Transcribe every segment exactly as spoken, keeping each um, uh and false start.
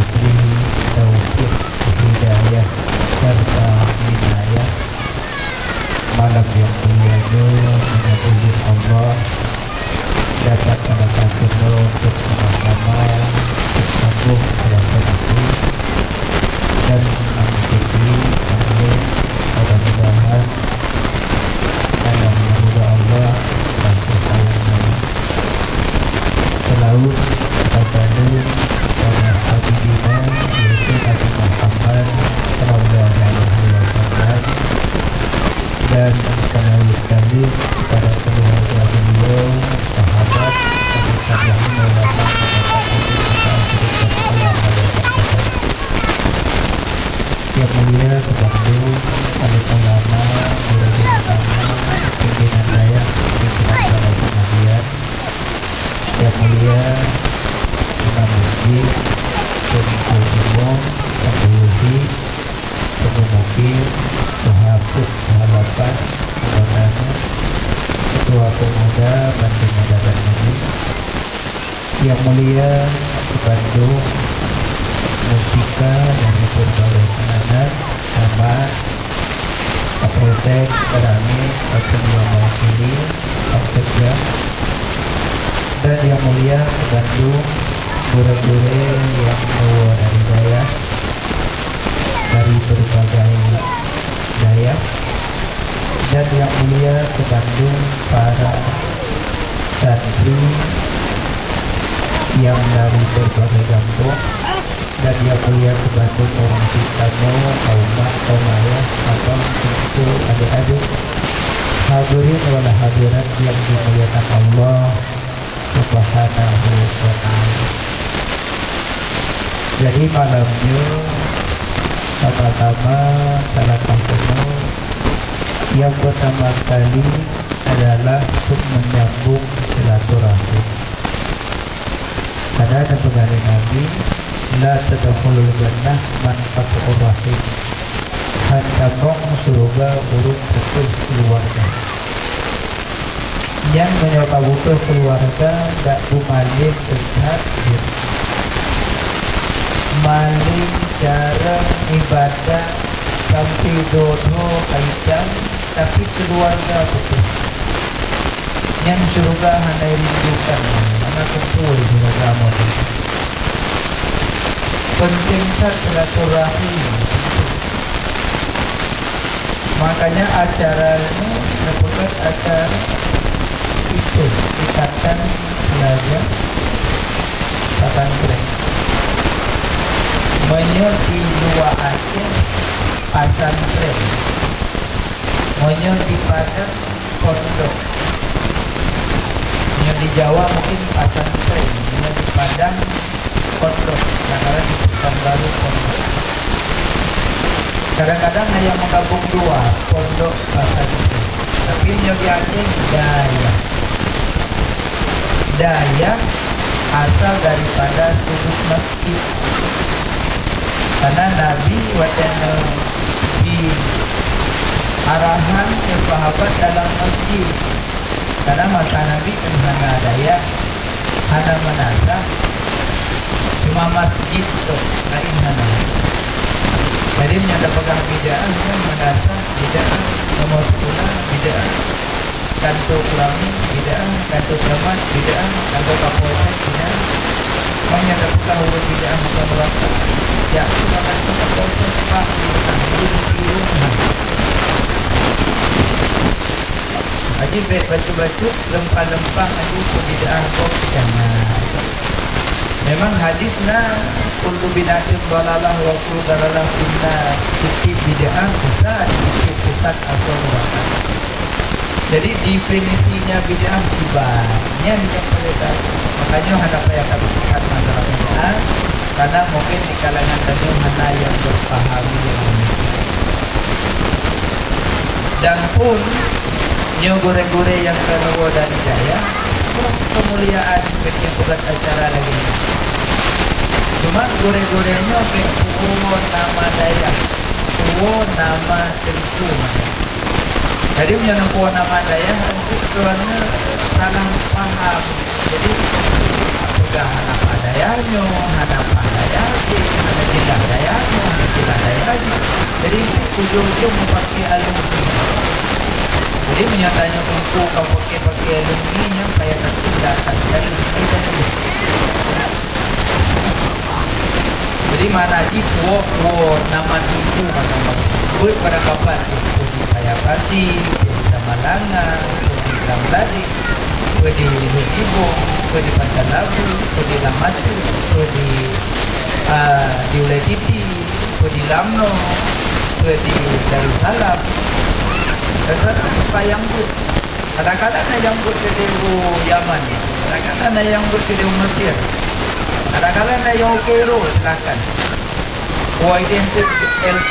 Diberi taufik, hidayah, serta inayah. Malam yang mulia nyoe, meunyoe izin Allah, dapat menemukan penuh untuk sama-sama bersambung silaturahmi dan mengikuti, amin. Mudah-mudahan dalam ridha Allah dan kesayangan. Selawat dan salam kepada Habibina, yaitu Nabi Muhammad sallallahu alaihi wasallam, dan selawat salam kepada keluarga beliau, sahabat, dan sekalian ulama yang dapat kita sallallahu alaihi wasallam. Yang mulia kepada alim ulama, guru-guru agama, pimpinan dayah, pimpinan balai pengajian. Yang mulia imam masjid, pengurus umum, pengurus, pengumukir, sahabat, sahabat, saudara, ketua pemuda, bantu muda dan majlis. Yang mulia Bandung, Mustika dari Purbalingga, Anak, Amat, Kapolsek, Rame, Kapolsek yang mewakili, Kapolsek, dan yang mulia Bandung, gurée-gurée yang membawa dari dayah, dari berbagai dayah, dan yang mulia Bandung, para santri yang dari berbagai kampung, dan yang mulia Bandung, orang tua kamu, kaum mak, kaum ayah, abang, cucu, adik-adik, hadirin wal hadirat yang dimuliakan Allah Subhanahu wa Ta'ala. Jadi, malam nyoe sama-sama salah satu yang pertama sekali adalah untuk menyambung silaturahim. Ada, ada peugah lé Nabi, "La tadkhulul jannah man qata'ur rahim." Hana tamong syeuruga ureuëng putus keuluwarga. Nyan meunyoe ka putus keuluwarga, dak beumalém teuntang jeuet. Malém cara ibadat sampai dua-dua kaitan, tapi keuluwarga putus. Nyan syeuruga hana rindukan, hana kumpul syeuruga model. Penting that silaturahim. Makanya acara ini merupakan acara itu, ikatan pelajar pesantren. Meunyoe di luwa Aceh, pesantren. Meunyoe di Padang, pondok. Meunyoe di Jawa mungkin pesantren, meunyoe di Padang pondok, kadang-kadang di Pekanbaru pondok. Kadang-kadang ada yang menggabung dua, pondok, pesantren. Tapi meunyoe di Aceh, dayah. Dayah asal daripada sudut masjid. Karena Nabi watée neubi arahan keu sahabat dalam masjid. Karena masa Nabi kan hana dayah, hana meunasah, cuma masjid tu lain hana. Jadi meunyoe tapeugah bid'ah kan meunasah bid'ah, nomor sekolah bid'ah. Kantor Keulamin bid'ah, kantor camat bid'ah, kantor kapolsek bid'ah. Meunyoe tapeugah ureuëng bid'ah bukan ureuëng kafé, jak keunoe kantor kapolsek, Pak, bid'ah, ureuëng tiru. Aji bék bacut-bacut, leumpah-leumpah ngon peubid'ah boh jangan. Memang hadis na, "Kullu bid'atin dhalalah wa kullu dhalalah finnar." Tieb-tieb bid'ah sesat, tieb-tieb sesat asoe neuraka. Jadi, definisinya bid'ah kiban, nyan nyang paleng tahu. Makanya hana payah tapeugah masalah bid'ah, karena mungkin di kalangan tanyoe hana nyang beupahami nyang demikian. Dan pun, nyoe gurée-gurée nyang keunoe dari dayah, peumuliaan bagi peugét acara lagée nyoe. Cuma gurée-gurée nyoe bék peuwoe nama dayah, peuwoe nama teungku mantong. Jadi, meunyoe neupeuwoe nama dayah, teungku keudroe salah paham. Jadi, Ka hana paih dayah nyoe, hana paih dayah jih, hana jeulaih dayah nyoe, hana jeulaih dayah jih. Jadi, ujong-ujong meupaké aleueng jih. Jadi, meunyoe tanyoe teungku ka paké-paké aleueng jih, nyan payah tateupeue that sekali. Jadi, mana jih puwoe-puwoe nama teungku, mana beuet barangkapat jih, peue di Paya Pasi, peue di Samalanga, peue di Lam Ladi. Peue di Lheueh Ibong, peue di Pantai Labu, peue di Lam Ateueh, peue di, a, di Ulèe Titi, peue di Lamno, peue di Darussalam. Rasa-rasa nyang beuet. Kadang-kadang na nyang beuet keudéh u Yaman, kadang-kadang na nyang beuet keudéh u Mesir, kadang-kadang na nyang u Kairo, silakan. Wah, idéh L C.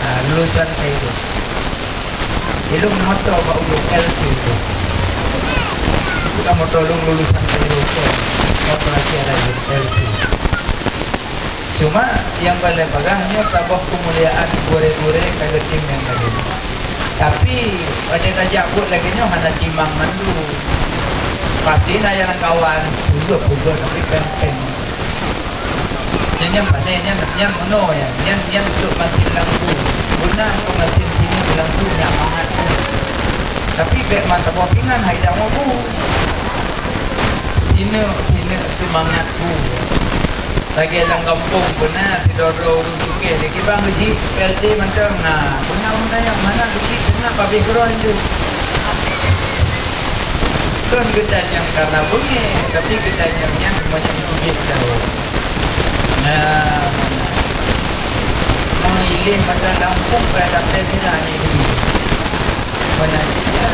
Nah, lulusan Kairo. Ilôn moto bak ujong L C tu. Bukan moto lôn lulusan Kairo tu. Moto lagi ada L C. Cuma nyang paleng peugah nyoe saboh keumuliaan gurée-gurée ka geutem nyang lagée nyoe. Tapi watée tajak buet lagée nyoe hana timang mandum. Pasti na nyang kawan, peugah-peugah tapi péng-péng. Nyan, nyan pané, nyan, nyan meunoe nyan. Nyan, nyan untuk masin lam bu. Guna untuk masin sinoe lam bu nyan mangat bu. Tapi bék mata boh pingan hai dak bu. Sinoe, sinoe tu mangat bu. Lagée lam gampông beuna sidroe-droe ureuëng sugeh di kibang beusi P L T mantong. Nah, beuna-beuna nyang mana beusi teunak pabéh keudroe nyoe. Kon geutanyoe karena beungéh, tapi geutanyoe nyan meunyoe ubit tau. Nah, meuiléh mata gampông ka sampai sira ni dulu. Mana dia?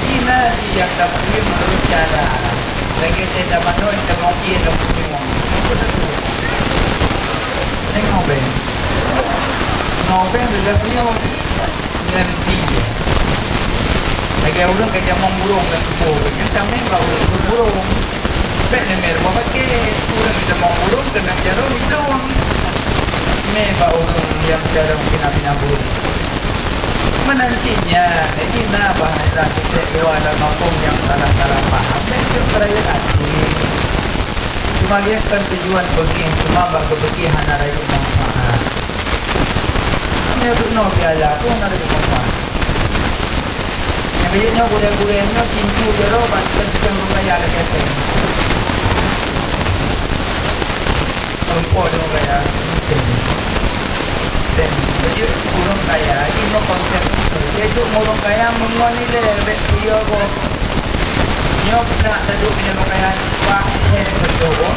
Ina dia tapi menurut cara. Lagi saya tak manual, tak mungkin, tak mungkin. Apa tu? Tengok, Ben. Tengok, Ben, dia dah punya. Ngon tie. Lagée ureuëng ka jamong burông lam tuboh, nyan tamé bak ureuëng burông. Bék neumé rumoh paké, ureuëng ka jamong burông keuneuk jaroe hidông. Mé bak ureuëng nyang jaroe pina-pina burông. Meunan cit nyan, lagée na bahasa teutek luwa lam gampông nyang salah-salah paham, bék jeuet beurayeuk até. Cuma lheueh kan tujuan beungéh, cuma bak geubeungéh hana rayeuk manfaat. Meunyoe duek noe piala, peue hana rayeuk manfaat? Nyang rayeuk nyoe gurée-gurée nyoe cincu jaroe ban teunteung rukaya lagée péng. Rumpok deungon gaya. Tem. Bajeuet ureuëng kaya, inoe konsep itu. Yaitu ureuëng kaya meungon ilée bék kuyoe gob. Nyoe peunak taduek meunyoe ureuëng kaya, bah, hé beutôi.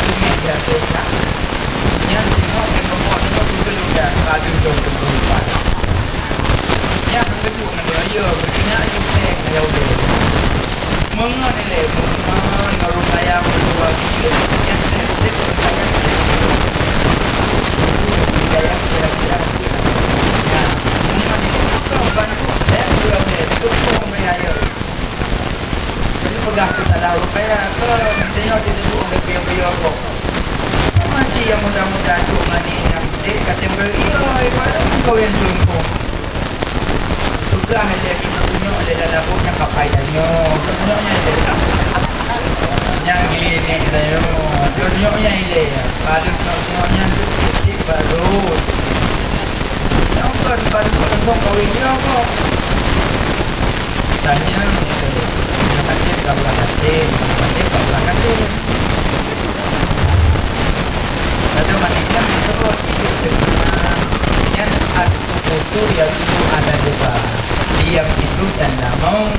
Teumé jatuh sak. Nyan singoh nyang rumpok nyoe beutôi udah padub jong beutôi. Nyan beutôi ngon dia, ya, beutôi nyan, ya, ya, ya. Meungon ilée, meungon ureuëng kaya meuluwa biet, nyan treb-treb ureuëng kaya treb. Kaya kira-kira. Nah, meungon ilée, maka bantu, eh, ureuëng ilée, dukung ureuëng kaya. Jadi peugah keu salah ureuëng kaya, ke, misalnya, dia duduk, dia kaya-kaya kok. Mati nyang muda-muda tu mani nyang dek ka teumbeu, iya, ibarat kawin selingkuh. Peugah ilée keunoe tunyok lé dalam buet nyang ka pai tanyoe. Tunyok nyan ilée. Nyang gilinék tanyoe. Tunyok nyan ilée. Padub tunyok nyan tu titik baru. Nyang kon padub tunyok kawin nyoe kok. Tanya ilée. Nyang kacil ka ulah kacil, nyang kacil ka ulah kacil. Lalu manusia disebut hidup dengan nyan as-sukutu yadullu ala riba. Diam itu tanda mau.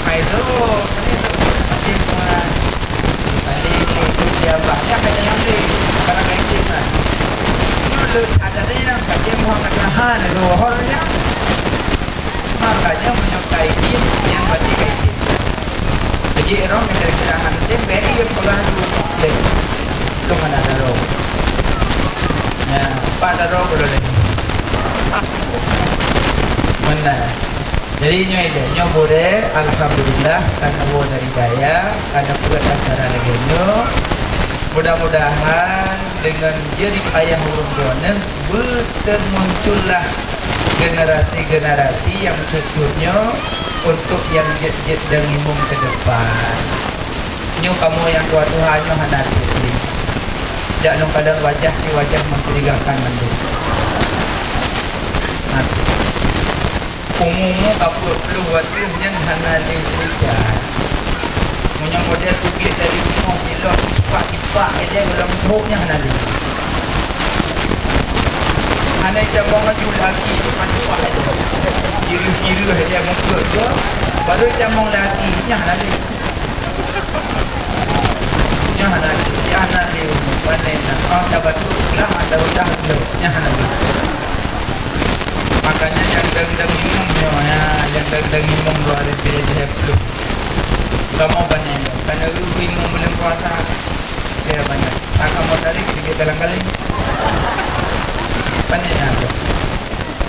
Hai tu, tadi tu, masih Tuhan. Tadi tu, tu siapa? Ya, kata yang ni. Karena kaitin lah. Dulu ada dia yang kata Muhammad Tahan, Rohor ya. Makanya menyukai jin yang mati kaitin. Jadi, orang kira-kira hantim, beri dia pegang dulu. Dek. Belum ada darah. Ya, empat darah belum lagi. Mana? Jadi, nyoe ilée, nyoe gurée, alhamdulillah, kana woe dari daya, kana buet acara lagée nyoe. Mudah-mudahan dengan jeuet payah ureuëng droeneuh, beutemuncullah generasi-generasi nyang cut-cut nyoe untuk nyang jeuet-jeuet dan imum ke depan. Nyoe kamoe nyang tuha-tuha nyoe hana lé. Jak lôn kalon wajah, si wajah mencurigakan mandum. Nah, umu-umu ka peuet ploh watèe nyan hana lé cerita. Meunyoe model ubit dari rumoh, ilok tipak-tipak aja dalam trok nyan hana lé. Hana tamong laju lagi, tipak-tipak aja. Kira-kira aja meukeue tu, baru tamong lagi, nyan hana lé. Nyan hana lé, nyan hana lé, pane na. Oh, tabatuk lah, atau dah tu, nyan hana lé. Makanya nyang dang-dang imum nyoe, ya, nyang dang-dang imum dua hari tiga jam sepuluh. Kamoe pane nyoe, karena lu imum bulan puasa. Ya, banyak. Akan mau tarik, sedikit kalang-kaling. Pane na tu.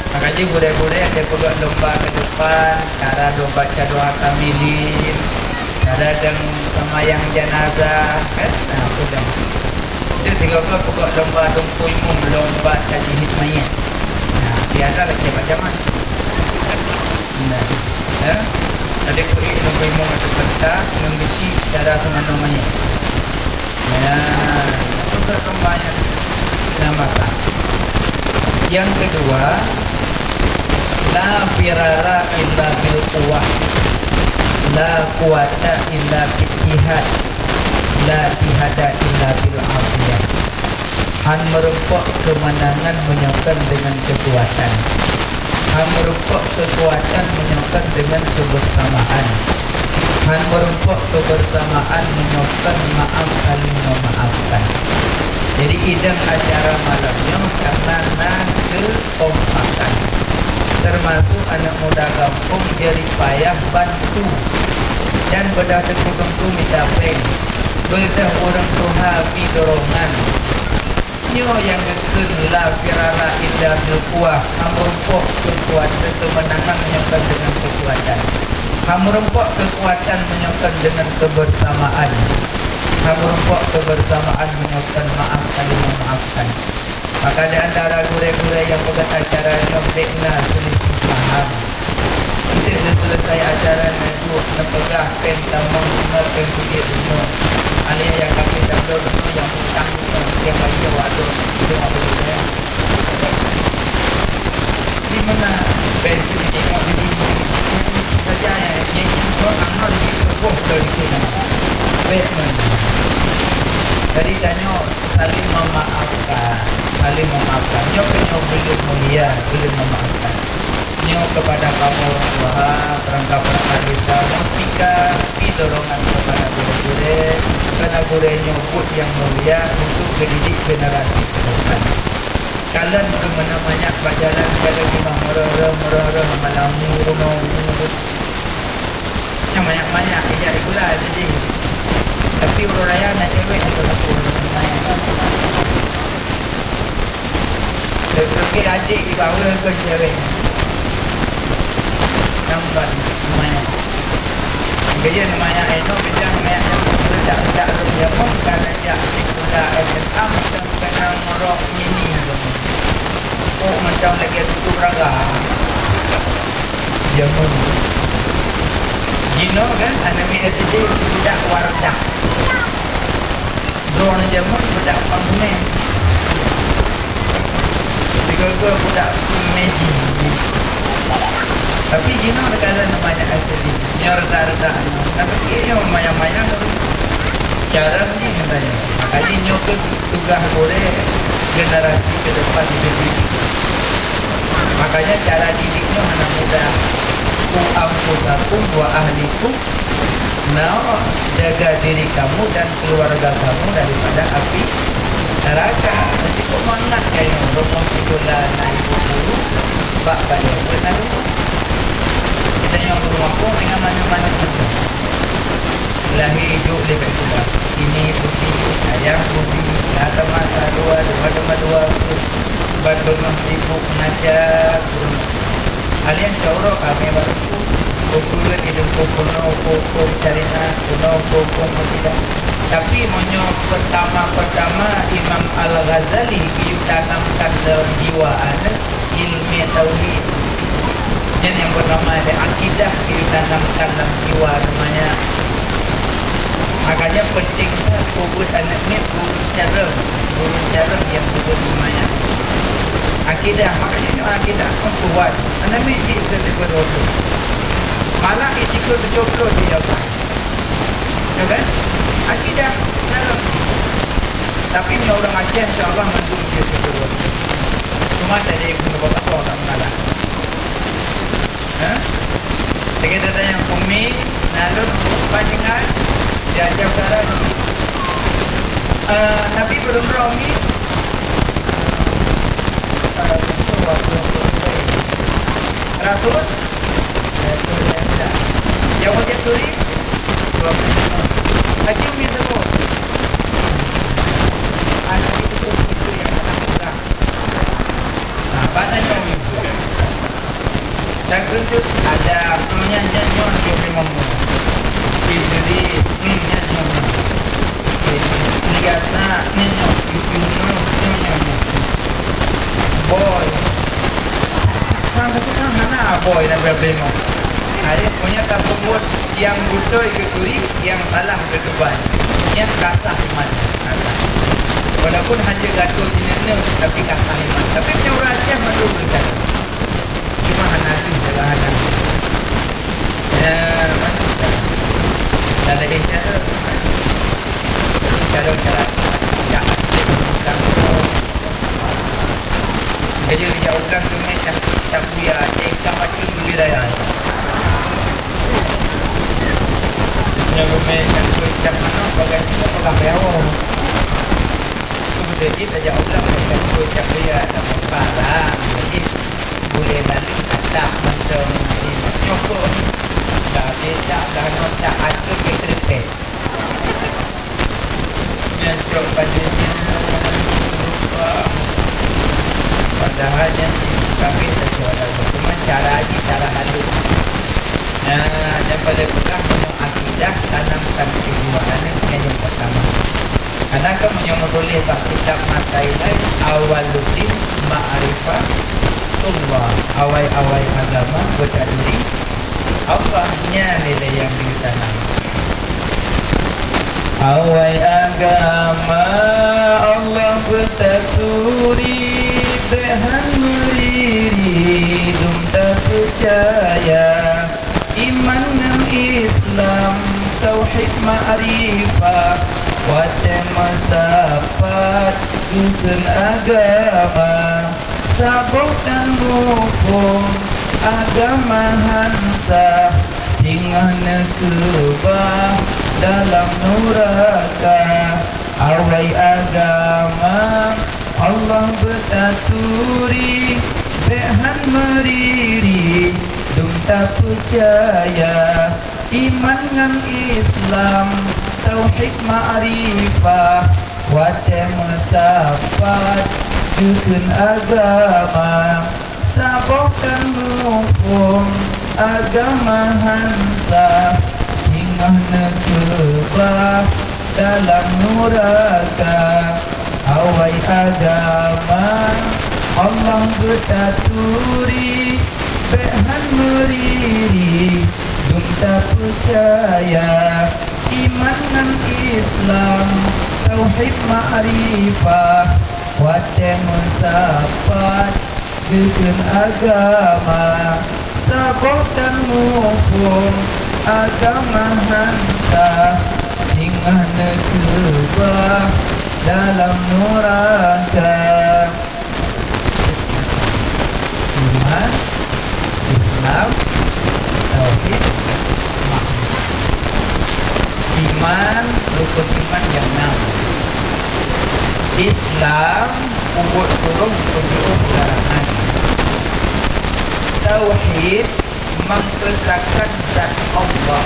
Makajih gurèe-gurèe adak peugah lomba keu depan, cara lomba baca doa kamilin, cara dan semayang jenazah, kan? Nah, peugah. Itu tiga-tiga peugah lomba tungku imum, lomba tajhid mayit. Nah, biasa lagi macam mana? Nah, ya. Tadi pun tungku imum atau penta, membesi cara semanoe mayit. Ya, itu perkembangan dinamakan. Yang kedua, la firara illa bil quwwah, la quwwata illa bil jihad, la jihada illa bil afiyah. Han meurumpok keumeunangan meunyoe kon deungon keukuatan. Han meurumpok keukuatan meunyoe kon deungon keubeursamaan. Han meurumpok keubeursamaan meunyoe kon maaf saling memaafkan. Jadi, idang acara malam nyoe karena na keukompakan. Teumasuk aneuk muda gampông jadi payah bantu. Dan beudah teungku-teungku mita péng, beudah ureueng tuha bi dorongan. Nyoe nyang geukheun la firara illa bil quwwah, han meurumpok keukuatan keumeunangan meunyoe kon deungon keukuatan. Han meurumpok keukuatan meunyoe kon deungon keubeursamaan. Han meurumpok keubeursamaan meunyoe kon maaf saling memaafkan. Maka di antara gurèe-gurèe nyang peugah acara nyoe bèk na seulisih paham. Eunteuk neuseuleusoe acara neuduek neupeugah péng tamong deungon péng keubiet deungon. Alia nyang kami tabloe deungon nyang utang deungon nyang bagi awak tu. Itu apa dia? Di mana péng tu ditengok jadi saja yang yang orang amal di kerbau dari sini. Bèk man. Jadi tanyoe saling memaafkan, saling memaafkan. Nyoe keuh nyoe buleuen mulia, buleuen memaafkan. Nyoe kepada kamoe ureueng tuha, perangkat-perangkat desa, mustika, bri dorongan kepada gurèe-gurèe, karena gurèe nyoe buet nyang mulia untuk geudidik generasi ke depan. Kalon keumeuna manyak bak jalan, kalon jinoe meureuh-reuh, meureuh-reuh, malam ni, runoe, runoe. Nyang manyak-manyak ijak di gula jadi. Tapi ureueng raya na cewek atau satu ureueng raya. Leuki adik di bawah ke cewek. Nampak manyak. Gaya manyak itu, gaya manyak yang ledak-ledak tu dia pun kan ajak di gula S M A macam kena ngorok mini tu. Oh, macam lagi tutup raga. Jameun. Jinoe kan, aneuk miet S D budak Wardah. Droeneuh jameun budak Panghumen. Tiga-tiga budak Meiji. Tapi jinoe kadang banyak S D. Nyoe rata-rata. Tapi nyoe mayang-mayang. Jarang ni katanya. Makanya nyoe ke tugaih gurèe generasi ke depan itu. Makanya cara didik nyoe hana mudah. Ku anfusakum wa ahlikum nara, jaga diri kamu dan keluarga kamu daripada api neraka. Jadi, kok mangat kayo rumoh sikola na ibu guru bak bajèe pun na rumoh. Kita nyang guru mampu dengan mana-mana macam. Lahé duek lé bak sila. Ini budi, ayah budi, na teuma dua, dua teuma dua, ban beungoh sibuk ngajar. Alien cauro kami baru tu, buku di depan kuno, kuku syariat, kuno, kuku mutiara. Tapi meunyoe pertama-pertama Imam Al-Ghazali geutanamkan dalam jiwa aneuk, ilmu tauhid. Nyan nyang bernama ada akidah ditanamkan dalam jiwa namanya. Makanya penting that peubuet aneuk miet gurun carông, gurun carông nyang peubuet lumayan. Akidah, makanya nyoe akidah kan kuat. Aneuk miet jih keu sigoe droe. Malah jih jikheun beutôi-beutôi di Allah. Ya kan? Akidah carông. Tapi nyoe ureueng Aceh, insya Allah mandum jih keu sigoe droe. Cuma tadi keu bapak-bapak tak mengalah. Ha? Lagèe gata nyang umi, na lôn panjangan, diajar cara ni. Eh, Nabi belum roh ni, eh, ratus, ratus, yang wajib turi, dua puluh lima. Haji umi sebut. Haji itu, itu yang sangat kurang. Nah, bak tanyoe. Dan keuneuk ada, nyan, nyan, nyoe, nyoe, nyoe, nyoe. Jadi, hmm, nyan, nyoe, nyoe. Jadi, biasa, nyan, nyoe, nyoe, nyoe, nyoe, nyoe, nyoe. Boy. Kan, tapi kan hana boy dan problema. Nah, jadi, punya tak peubuet nyang beutôi keu turi, nyang salah keu tuban. Nyan kasah iman. Walaupun hana gadoh sineuk-neuk, tapi kasah iman. Tapi meunyoe ureueng Aceh mandum meunan. Cuma hana jih dalam hana. Ya, mana? Dalam cara. Cara-cara. Ya. Jadi, dia ulang tu, macam tak buya, dia ikan macam bubir ayam. Nyoe geumè cangkôi cap manok, pakai semua pegang payawong. Itu beudeuh jih tajak ulang cangkôi cap ria, tapi parah. Jadi, boleh lalu tatap mantong di nyokong. Dah beda, dah nontak, atur ke keripik. Nyan cok padanya lupa. Padahal nyan cit kami tersuara. Cuma cara jih cara halus. Nah, yang paling peugah meunyoe akidah tanam sampai dua aneuk nyan yang pertama. Karena kan meunyoe meutuléh bak kitab Masailai awwaluddin ma'rifatullah, awai-awai agama beutaduri Allah, nyan nilai nyang geutanam. Awai agama Allah beutaturi, bék han meuriri dum tapeucaya. Iman ngon Islam, tauhid makrifah, watée meusapat geukheun agama. Saboh tan muphom agama han sah, singoh neukeubah dalam nuraka. Awai agama Allah beutaturi, bék han meuriri dum tapeucaya. Iman ngon Islam, tauhid makrifah, watée meusapat geukheun agama. Saboh tan muphom agama han sah, singoh neukeubah dalam nuraka. Awai agama Allah beutaturi, bék han meuriri dum tapeucaya. Iman ngon Islam, tauhid makrifah, watée meusapat geukheun agama. Saboh tan muphom agama han sah, singoh neukeubah dalam nuraka. Iman, Islam, tauhid, makrifah. Iman, rukun iman nyang enam. Islam, peubuet ureuëng peunyoe larangan. Tauhid, meuesakan zat Allah,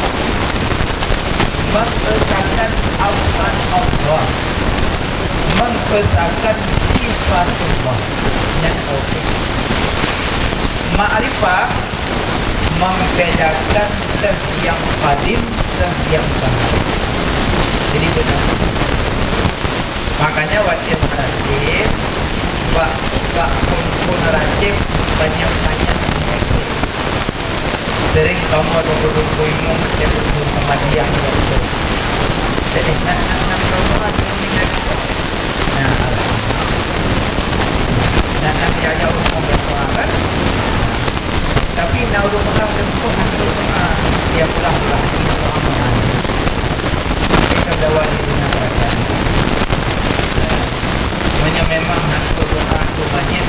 meuesakan afan Allah, meuesakan sifatullah. Nyan tauhid. Makrifah, membedakan teuh nyang palim, teuh nyang bahari. Jadi beuna. Makanya watée meuraceb, bak, bak phon-phon raceb banyak-banyak meuraceb. Sering kamoe dua puluh dua puluh lima macam tu sama dia. Jadi nak nak nak kamoe tu ni kan. Nah, nak nak dia jauh sama kan. Tapi nak urut orang tu pun nak urut orang. Dia pulang pulang. Kita dah wali dengan perasaan. Meunyoe memang hantu doa tu manyét,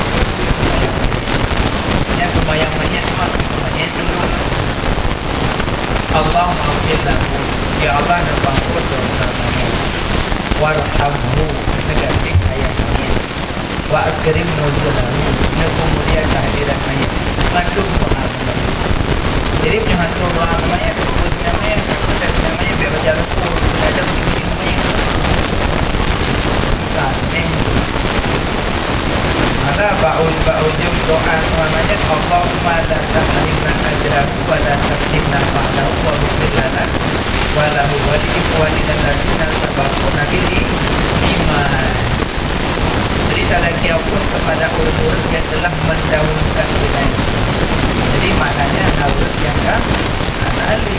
nyan seumayang manyét, mak manyét dulu. Allahummaghfir lahu, ya Allah, neupeuampôn dosa manyét. Warhamhu, neugaséh sayang manyét. Wa akrim nuzulahu, neupeumulia kehadiran manyét. Mandum doa. Jadi, meunyoe hantu doa manyét, peue manyét, peue manyét, biar baca rukuk, ada tinggi manyét. Maka bak u-, bak ujong doa semuanya, "Allahumma la tahrimna ajrahu wa la taftinna ba'dahu wa ghfir lana wa lahu wa li ikhwanina alladzina sabaquna bil iman." Jadi, talakée amphon kepada ureuëng-ureuëng nyang telah mendahulukan kita. Jadi, maknanya ureuëng nyang ka hana lé.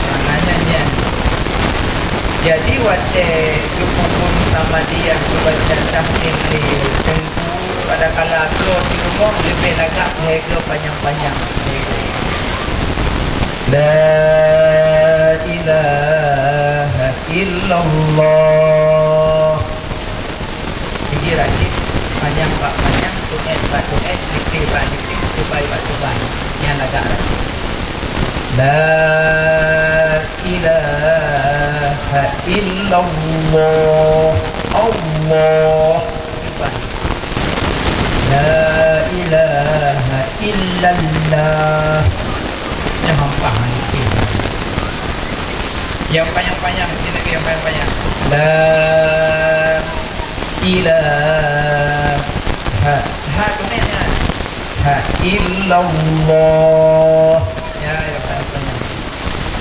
Maknanya nyan. Jadi, watée geupeuphon sama dia geubaca tahlil lé Teungku, pada kala bloe di rumoh leubeh lagak lhée goe panyang-panyang. La ilaha illallah. Jadi, rajin panyang bak panyang, tuét bak tuét, lipéh bak lipéh, tubai bak tubai. Nyan lagak rajin. La ilaha illallah. Allah. Tubai. La ilaha illallah. Nyan hampah lipéh. Nyang panyang-panyang, sini lagi nyang panyang-panyang. La ilaha. Ha, tu ni, ya. Ha, illallah. Ya, nyang panyang-panyang.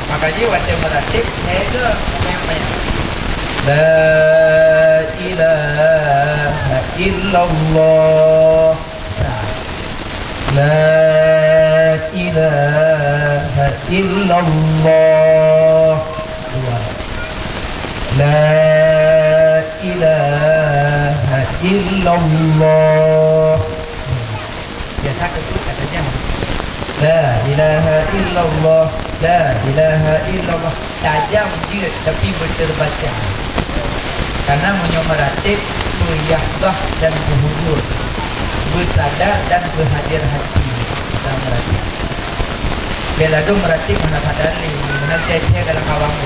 Maka jih watée meuratéb, ya, itu panyang-panyang. La ilaha illallah. La ilaha illallah. Dua. La ilaha illallah. Biasa keu kata jam. La ilaha illallah. La ilaha illallah. Tajam jeuet, tapi beuterbaca. Karena meunyoe meuratéb, beuyahbah dan beuhuzur, beusadar dan beuhadér hati. Kita meuratéb. Bela dong meuratéb hana sadar lé, meunan cai-cai dalam awam.